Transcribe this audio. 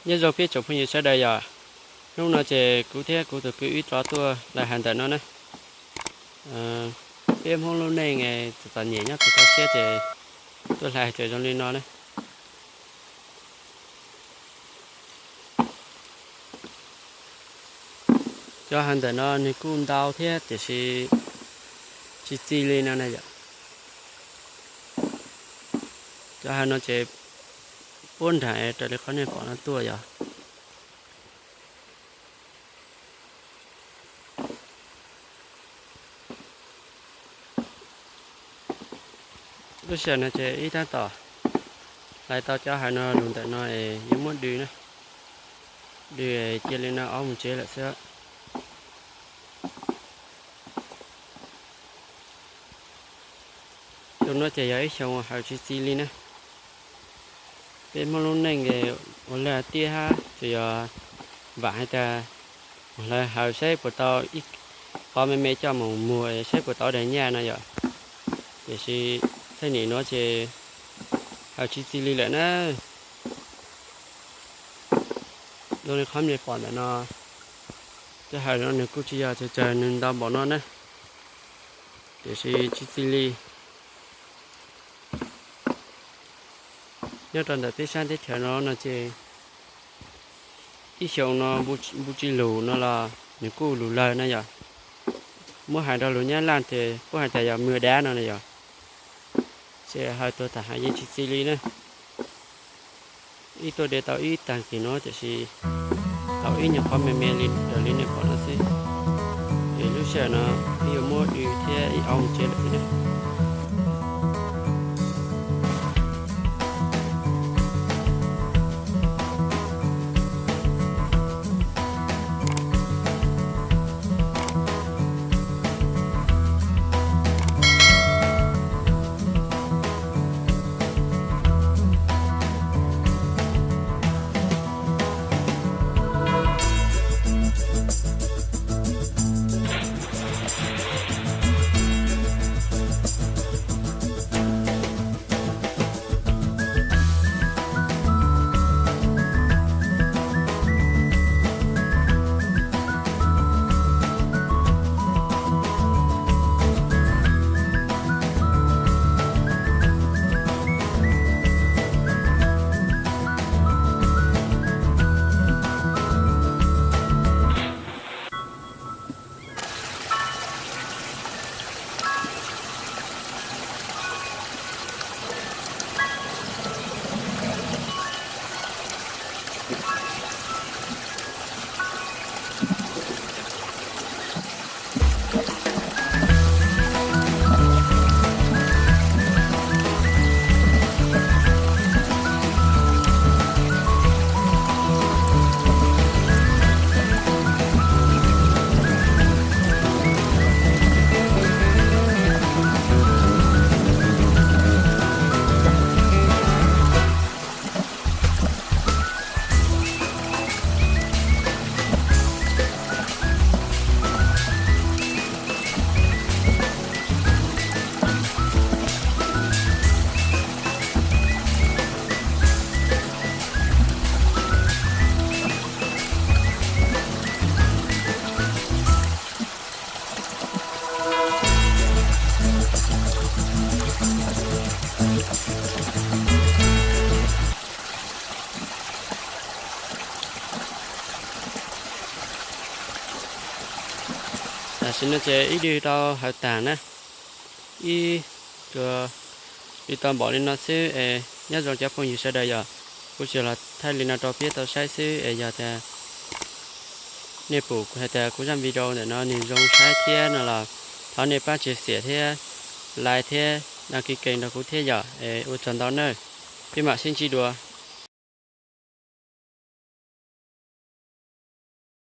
Nyob zoo peb tsoom phooj ywg sawv daws yom. Hnub no ces kuv thiab kuv tus kwv wb rov tuaj hlais hav ntawm no na. Peb Hmoob lub neej txom txom nyem nyob tsis tau siab ces tuaj hlais ces zoo li no na. Cov hav ntawm no nws kuj ntau thiab tiam sis tsis txi li no na yom. Cov hav no ces puab nraim raws li qhov nej pom no tuaj yom. Lub sij hawm no ces ib tab tom hlais tau cov hav no lug ntawm no es yuav muab dw na. Dw cia li no ob mus tsev lawm xwb. Xyoo no ces yog ib xyoo haws tsis txi li na. Peb Hmoob lub neej ua lag tiaj hab tsuas yog vam hais tias mus hlawv haws saib puas tau ib qho me me coj mus muag saib puas tau daim nyaj no yom. Tiam sis txheej nim nuav ces haws tsis txi li lawm na. Zoo li qhov nej pom ntawm no, cov haws no nws kuj tsis yog tsawg tsawg, nws ntau npaum no na, tiam sis tsis txi li. Nyob rau ntawm peb sab teb chaws no no ces ib xyoo no npu tsis lug no los nws kuj lug lawg na yom. Muab hais rau lus Nyab Laj ces puab hais tias yog mưa đá no na yom. Ces haws tuag tas heev yeej tsis txi li na. Wb tuaj de tau ib tag kis no tiam sis tau ib nyuag qhov me me li raws li nej pom no xwb. Es lub sij hawm no wb yuav muab dw thiab ib ob mus tsev lawm xwb na. Tam sim no ces ib dw tau hawv tag na, ib dw tau npaum li no xwb es nyob zoo cov phooj ywg sawv daws yom. Kuv tsuas los thaij li no rau peb tau saib xwb es yog tias nej pum hais tias kuv zaj video ntawm no nws zoo saib thiab no los thov nej pab tsis xiam thiab like thiab đăng ký kênh rau kuv thiab yom. Es ua tsaug ntau nawb, peb mam sib ntsib dua.